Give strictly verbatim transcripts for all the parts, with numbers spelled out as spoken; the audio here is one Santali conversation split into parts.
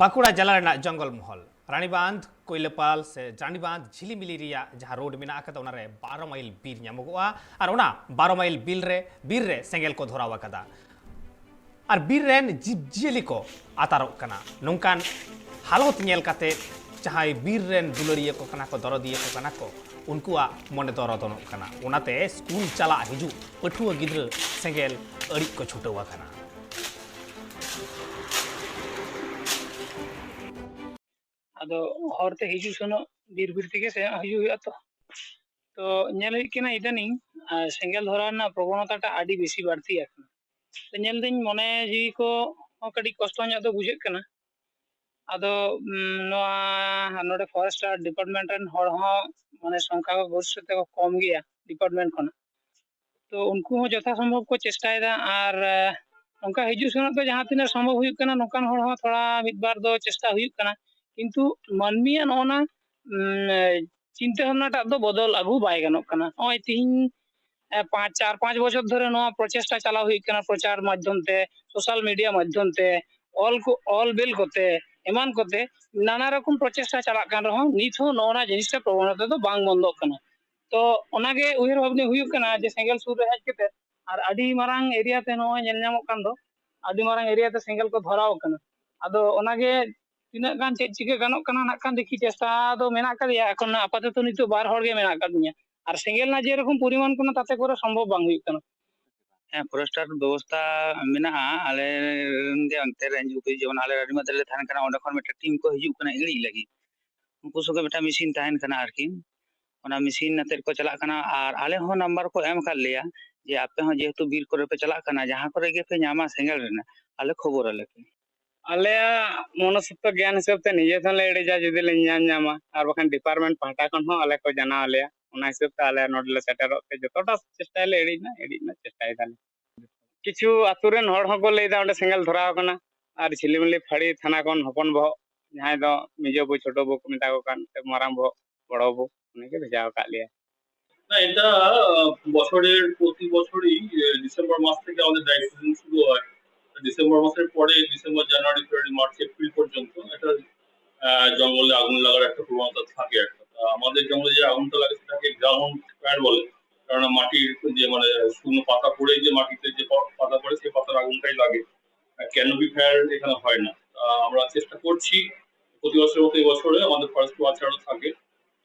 ᱵᱟᱸᱠᱩᱲᱟ ᱡᱮᱞᱟ ᱨᱮᱱᱟᱜ ᱡᱚᱝᱜᱚᱞ ᱢᱚᱦᱚᱞ ᱨᱟᱱᱤᱵᱟᱸᱫᱷ, ᱠᱚᱭᱞᱟᱯᱟᱞ ᱥᱮ ᱨᱟᱱᱤᱵᱟᱸᱫᱷ ᱡᱷᱤᱞᱤᱢᱤᱞᱤ ᱨᱮᱭᱟᱜ ᱡᱟᱦᱟᱸ ᱨᱳᱰ ᱢᱮᱱᱟᱜ ᱟᱠᱟᱫᱟ, ᱚᱱᱟᱨᱮ ᱵᱟᱨᱚ ᱢᱟᱭᱤᱞ ᱵᱤᱨ ᱧᱟᱢᱚᱜᱚᱜᱼᱟ᱾ ᱟᱨ ᱚᱱᱟ ᱵᱟᱨᱚ ᱢᱟᱭᱤᱞ ᱵᱤᱨ ᱨᱮ, ᱵᱤᱨ ᱨᱮ ᱥᱮᱸᱜᱮᱞ ᱠᱚ ᱫᱷᱚᱨᱟᱣ ᱟᱠᱟᱫᱟ᱾ ᱟᱨ ᱵᱤᱨ ᱨᱮᱱ ᱡᱤᱵᱽ ᱡᱤᱭᱟᱹᱞᱤ ᱠᱚ ᱟᱛᱟᱨᱚᱜ ᱠᱟᱱᱟ᱾ ᱱᱚᱝᱠᱟᱱ ᱦᱟᱞᱚᱛ ᱧᱮᱞ ᱠᱟᱛᱮ ᱡᱟᱦᱟᱸᱭ ᱵᱤᱨ ᱨᱮᱱ ᱫᱩᱞᱟᱹᱲᱤᱭᱟᱹ ᱠᱚ ᱠᱟᱱᱟ ᱠᱚ, ᱫᱚᱨᱚᱫᱤᱭᱟᱹ ᱠᱚ ᱠᱟᱱᱟ ᱠᱚ, ᱩᱱᱠᱩᱣᱟᱜ ᱢᱚᱱᱮ ᱫᱚ ᱨᱚᱫᱚᱱᱚᱜ ᱠᱟᱱᱟ᱾ ᱚᱱᱟᱛᱮ ᱥᱠᱩᱞ ᱪᱟᱞᱟᱜ ᱦᱤᱡᱩᱜ ᱯᱟᱹᱴᱷᱩᱣᱟᱹ ᱜᱤᱫᱽᱨᱟᱹ ᱥᱮᱸᱜᱮᱞ ᱟᱹᱲᱤᱡ ᱠᱚ ᱪᱷᱩᱴᱟᱹᱣ ᱟᱠᱟᱱᱟ᱾ ᱟᱫᱚ ᱦᱚᱨᱛᱮ ᱦᱤᱡᱩᱜ ᱥᱮᱱᱚᱜ ᱵᱤᱨ ᱵᱤᱨ ᱛᱮᱜᱮ ᱥᱮᱱᱚᱜ ᱦᱤᱡᱩᱜ ᱦᱩᱭᱩᱜᱼᱟ ᱛᱚ᱾ ᱛᱚ ᱧᱮᱞ ᱦᱩᱭᱩᱜ ᱠᱟᱱᱟ ᱤᱫᱟᱱᱤᱝ, ᱟᱨ ᱥᱮᱸᱜᱮᱞ ᱫᱷᱚᱨᱟᱣ ᱨᱮᱱᱟᱜ ᱯᱨᱚᱵᱚᱱᱚᱛᱟᱴᱟ ᱟᱹᱰᱤ ᱵᱮᱥᱤ ᱵᱟᱹᱲᱛᱤ ᱟᱠᱟᱱᱟ᱾ ᱛᱚ ᱧᱮᱞ ᱫᱟᱹᱧ ᱢᱚᱱᱮ ᱡᱤᱣᱤ ᱠᱚ ᱦᱚᱸ ᱠᱟᱹᱴᱤᱡ ᱠᱚᱥᱴᱚ ᱧᱚᱜ ᱫᱚ ᱵᱩᱡᱷᱟᱹᱜ ᱠᱟᱱᱟ᱾ ᱟᱫᱚ ᱩᱢ, ᱱᱚᱣᱟ ᱱᱚᱰᱮ ᱯᱷᱚᱨᱮᱥᱴ ᱰᱤᱯᱟᱨᱴᱢᱮᱱᱴ ᱨᱮᱱ ᱦᱚᱲ ᱦᱚᱸ ᱢᱟᱱᱮ ᱥᱚᱝᱠᱷᱟ ᱠᱚ ᱜᱚᱨᱤᱥᱴᱷᱚ ᱛᱮᱠᱚ ᱠᱚᱢ ᱜᱮᱭᱟ ᱰᱤᱯᱟᱨᱴᱢᱮᱱᱴ ᱠᱷᱚᱱᱟᱜ᱾ ᱛᱚ ᱩᱱᱠᱩ ᱦᱚᱸ ᱡᱚᱛᱷᱟ ᱥᱚᱢᱵᱷᱚᱵ ᱠᱚ ᱪᱮᱥᱴᱟᱭᱮᱫᱟ, ᱟᱨ ᱟᱦ, ᱱᱚᱝᱠᱟ ᱦᱤᱡᱩᱜ ᱥᱮᱱᱚᱜ ᱫᱚ ᱡᱟᱦᱟᱸ ᱛᱤᱱᱟᱹᱜ ᱥᱚᱢᱵᱷᱚᱵ ᱦᱩᱭᱩᱜ ᱠᱟᱱᱟ, ᱱᱚᱝᱠᱟᱱ ᱦᱚᱲ ᱦᱚᱸ ᱛᱷᱚᱲᱟ ᱢᱤᱫ ᱵᱟᱨ ᱫᱚ ᱪᱮᱥᱴᱟ ᱦᱩᱭᱩᱜ ᱠᱟᱱᱟ, ᱠᱤᱱᱛᱩ ᱢᱟᱹᱱᱢᱤᱭᱟᱜ ᱱᱚᱜᱼᱚ ᱱᱟ ᱩᱢ, ᱪᱤᱱᱛᱟᱹ ᱵᱷᱟᱵᱽᱱᱟᱴᱟᱜ ᱫᱚ ᱵᱚᱫᱚᱞ ᱟᱹᱜᱩ ᱵᱟᱭ ᱜᱟᱱᱚᱜ ᱠᱟᱱᱟ᱾ ᱱᱚᱜᱼᱚᱭ ᱛᱤᱦᱤᱧ ᱮ, ᱯᱟᱸᱪ, ᱪᱟᱨ ᱯᱟᱸᱪ ᱵᱚᱪᱷᱚᱨ ᱫᱷᱚᱨᱮ ᱱᱚᱣᱟ ᱯᱨᱚᱪᱮᱥᱴᱟ ᱪᱟᱞᱟᱣ ᱦᱩᱭᱩᱜ ᱠᱟᱱᱟ, ᱯᱨᱚᱪᱟᱨ ᱢᱟᱫᱽᱫᱷᱚᱢ ᱛᱮ, ᱥᱳᱥᱟᱞ ᱢᱤᱰᱤᱭᱟ ᱢᱟᱫᱽᱫᱷᱚᱢ ᱛᱮ, ᱚᱞ ᱠᱚ, ᱚᱞ ᱵᱮᱞ ᱠᱚᱛᱮ, ᱮᱢᱟᱱ ᱠᱚᱛᱮ ᱱᱟᱱᱟ ᱨᱚᱠᱚᱢ ᱯᱨᱚᱪᱮᱥᱴᱟ ᱪᱟᱞᱟᱜ ᱠᱟᱱ ᱨᱮᱦᱚᱸ ᱱᱤᱛ ᱦᱚᱸ ᱱᱚᱜᱼᱚ ᱱᱟ ᱡᱤᱱᱤᱥᱴᱟ ᱯᱨᱚᱵᱚᱱᱚᱛᱟ ᱫᱚ ᱵᱟᱝ ᱵᱚᱱᱫᱚᱜ ᱠᱟᱱᱟ᱾ ᱛᱚ ᱚᱱᱟᱜᱮ ᱩᱭᱦᱟᱹᱨ ᱵᱷᱟᱵᱽᱱᱟ ᱦᱩᱭᱩᱜ ᱠᱟᱱᱟ ᱡᱮ ᱥᱮᱸᱜᱮᱞ ᱥᱩᱨ ᱨᱮ ᱦᱮᱡ ᱠᱟᱛᱮ, ᱟᱨ ᱟᱹᱰᱤ ᱢᱟᱨᱟᱝ ᱮᱨᱤᱭᱟ ᱛᱮ ᱱᱚᱜᱼᱚᱭ ᱧᱮᱞ ᱧᱟᱢᱚᱜ ᱠᱟᱱ ᱫᱚ, ᱟᱹᱰᱤ ᱢᱟᱨᱟᱝ ᱮᱨᱤᱭᱟ ᱛᱮ ᱥᱮᱸᱜᱮᱞ ᱠᱚ ᱫᱷᱚᱨᱟᱣ ᱠᱟᱱᱟ᱾ ᱟᱫᱚ ᱚᱱᱟᱜᱮ ᱛᱤᱱᱟᱹᱜ ᱜᱟᱱ ᱪᱮᱫ ᱪᱤᱠᱟᱹ ᱜᱟᱱᱚᱜ ᱠᱟᱱᱟ, ᱱᱟᱜ ᱠᱷᱟᱱ ᱫᱮᱠᱷᱤ, ᱪᱮᱥᱴᱟ ᱫᱚ ᱢᱮᱱᱟᱜ ᱟᱠᱟᱫ ᱜᱮᱭᱟ᱾ ᱮᱠᱷᱚᱱ ᱟᱯᱟᱛᱚᱛᱚ ᱱᱤᱛᱚᱜ ᱵᱟᱨ ᱦᱚᱲ ᱜᱮ ᱢᱮᱱᱟᱜ ᱟᱠᱟᱫ ᱞᱤᱧᱟ, ᱟᱨ ᱥᱮᱸᱜᱮᱞ ᱨᱮᱱᱟᱜ ᱡᱮᱨᱚᱠᱚᱢ ᱯᱚᱨᱤᱢᱟᱱ ᱠᱟᱱᱟ, ᱛᱟᱛᱮ ᱠᱚᱨᱮ ᱥᱚᱢᱵᱷᱚᱵ ᱵᱟᱝ ᱦᱩᱭᱩᱜ ᱠᱟᱱᱟ᱾ ᱦᱮᱸ, ᱯᱷᱚᱨᱮᱥᱴᱟᱨ ᱵᱮᱵᱚᱥᱛᱷᱟ ᱢᱮᱱᱟᱜᱼᱟ᱾ ᱟᱞᱮ ᱨᱮᱱ ᱜᱮ ᱚᱱᱛᱮ ᱨᱮ ᱮᱱ ᱡᱤ ᱳ ᱠᱚ, ᱡᱮᱢᱚᱱ ᱟᱞᱮ ᱨᱟᱱᱤᱵᱟᱸᱫᱷ ᱨᱮᱞᱮ ᱛᱟᱦᱮᱱ ᱠᱟᱱᱟ, ᱚᱸᱰᱮ ᱠᱷᱚᱱ ᱢᱤᱫᱴᱟᱝ ᱴᱤᱢ ᱠᱚ ᱦᱤᱡᱩᱜ ᱠᱟᱱᱟ ᱤᱬᱤᱡ ᱞᱟᱹᱜᱤᱫ᱾ ᱩᱱᱠᱩ ᱥᱚᱸᱜᱮ ᱢᱤᱫᱴᱟᱝ ᱢᱮᱥᱤᱱ ᱛᱟᱦᱮᱱ ᱠᱟᱱᱟ ᱟᱨᱠᱤ, ᱚᱱᱟ ᱢᱮᱥᱤᱱ ᱟᱛᱮᱫ ᱠᱚ ᱪᱟᱞᱟᱜ ᱠᱟᱱᱟ᱾ ᱟᱨ ᱟᱞᱮ ᱦᱚᱸ ᱱᱟᱢᱵᱟᱨ ᱠᱚ ᱮᱢ ᱟᱠᱟᱫ ᱞᱮᱭᱟ ᱡᱮ ᱟᱯᱮ ᱦᱚᱸ ᱡᱮᱦᱮᱛᱩ ᱵᱤᱨ ᱠᱚᱨᱮ ᱯᱮ ᱪᱟᱞᱟᱜ ᱠᱟᱱᱟ, ᱡᱟᱦᱟᱸ ᱠᱚᱨᱮ ᱜᱮᱯᱮ ᱧᱟᱢᱟ ᱥᱮᱸᱜᱮᱞ ᱨᱮᱱᱟᱜ, ᱟᱞᱮ ᱠᱷᱚᱵᱚᱨ ᱟᱞᱮ ᱯᱮ᱾ ᱟᱞᱮᱭᱟᱜ ᱢᱚᱱᱚᱥᱚᱛᱛᱚ ᱜᱮᱭᱟᱱ ᱦᱤᱥᱟᱹᱵ ᱛᱮ ᱱᱤᱡᱮ ᱦᱚᱸᱞᱮ ᱮᱲᱮᱡᱟ ᱡᱩᱫᱤ ᱞᱮ ᱧᱟᱢ ᱧᱟᱢᱟ, ᱟᱨ ᱵᱟᱠᱷᱟᱱ ᱰᱤᱯᱟᱨᱴᱢᱮᱱᱴ ᱯᱟᱦᱴᱟ ᱠᱷᱚᱱ ᱦᱚᱸ ᱟᱞᱮ ᱠᱚ ᱡᱟᱱᱟᱣ ᱟᱞᱮᱭᱟ᱾ ᱚᱱᱟ ᱦᱤᱥᱟᱹᱵ ᱛᱮ ᱟᱞᱮ ᱱᱚᱰᱮ ᱞᱮ ᱥᱮᱴᱮᱨᱚᱜ ᱛᱮ ᱡᱚᱛᱚᱴᱟ ᱪᱮᱥᱴᱟᱭᱟᱞᱮ ᱮᱲᱮᱡ ᱨᱮᱱᱟᱜ, ᱮᱲᱮᱡ ᱨᱮᱱᱟᱜ ᱪᱮᱥᱴᱟᱭ ᱫᱟᱞᱮ᱾ ᱠᱤᱪᱷᱩ ᱟᱛᱳ ᱨᱮᱱ ᱦᱚᱲ ᱦᱚᱸᱠᱚ ᱞᱟᱹᱭᱫᱟ ᱚᱸᱰᱮ ᱥᱮᱸᱜᱮᱞ ᱫᱷᱚᱨᱟᱣ ᱠᱟᱱᱟ, ᱟᱨ ᱡᱷᱤᱞᱤᱢᱤᱞᱤ ᱯᱷᱟᱹᱲᱤ ᱛᱷᱟᱱᱟ ᱠᱷᱚᱱ ᱦᱚᱯᱚᱱ ᱵᱚᱦᱚᱜ, ᱡᱟᱦᱟᱸᱭ ᱫᱚ ᱢᱮᱡᱳ ᱵᱟᱹᱵᱩ, ᱪᱷᱳᱴᱳ ᱵᱟᱹᱵᱩ ᱠᱚ ᱢᱮᱛᱟ ᱠᱚ ᱠᱟᱱ, ᱥᱮ ᱢᱟᱨᱟᱝ ᱵᱚᱦᱚᱜ, ᱵᱚᱲᱚ ᱵᱟᱹᱵᱩ, ᱩᱱᱤ ᱜᱮ ᱵᱷᱮᱡᱟ ᱟᱠᱟᱫ ᱞᱮᱭᱟ᱾ না, এটা আহ, বছরের প্রতি বছরই আহ, ডিসেম্বর মাস থেকে আমাদের ড্রাই সিজন শুরু হয়। ডিসেম্বর মাসের পরে ডিসেম্বর, জানুয়ারি, ফেব্রুয়ারি, মার্চ, এপ্রিল পর্যন্ত আহ, জঙ্গলে আগুন লাগার একটা প্রবণতা থাকে একটা। তা আমাদের জঙ্গলে যে আগুনটা লাগে সেটাকে গ্রাউন্ড ফায়ার বলে, কারণ মাটির যে মানে শুকনো পাতা পড়ে যে মাটিতে যে পা- পাতা পড়ে সেই পাতার আগুনটাই লাগে। ক্যানোপি ফায়ার এখানে হয় না। আহ, আমরা চেষ্টা করছি প্রতি বছরের মতো এই বছরে আমাদের ফরেস্ট ওয়াচারও থাকে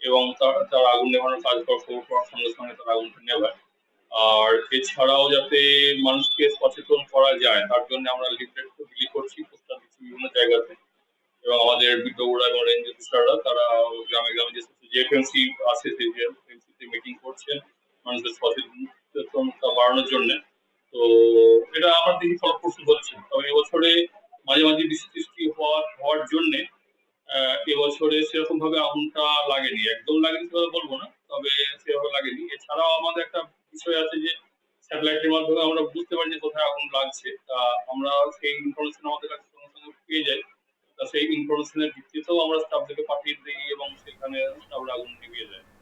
এবং তার তার আগুন নেভানোর কাজ করার খবর পাওয়ার সঙ্গে সঙ্গে তারা আগুনটা নেভায়। আর এছাড়াও যাতে মানুষকে সচেতন করা যায় তার জন্য আমরা লিফলেট বিলি করছি, পোস্টার দিচ্ছি বিভিন্ন জায়গাতে। এবং আমাদের বিদ্যালয় এবং রেঞ্জ অফিসাররা তারা গ্রামে গ্রামে যে যে এফএমসি আছে সেই এফএমসি তে মিটিং করছেন মানুষের সচেতনতা বাড়ানোর জন্য। তো এটা আমার দেখি ফলপ্রসূ হচ্ছে। তবে এবছরে মাঝে মাঝে বৃষ্টি টিষ্টি হওয়ার হওয়ার জন্য এবছরে সেরকম ভাবে আগুনটা লাগেনি, একদম লাগেনি সেভাবে বলবো না, তবে সেভাবে লাগেনি। এছাড়াও আমাদের একটা বিষয় আছে যে স্যাটেলাইটের মাধ্যমে আমরা বুঝতে পারি যে কোথায় আগুন লাগছে। তা আমরা সেই ইনফরমেশন আমাদের কাছে সঙ্গে সঙ্গে পেয়ে যাই। তা সেই ইনফরমেশনের ভিত্তিতেও আমরা স্টাফদেরকে পাঠিয়ে দিই এবং সেখানে স্টাফরা আগুন নিভিয়ে দেয়।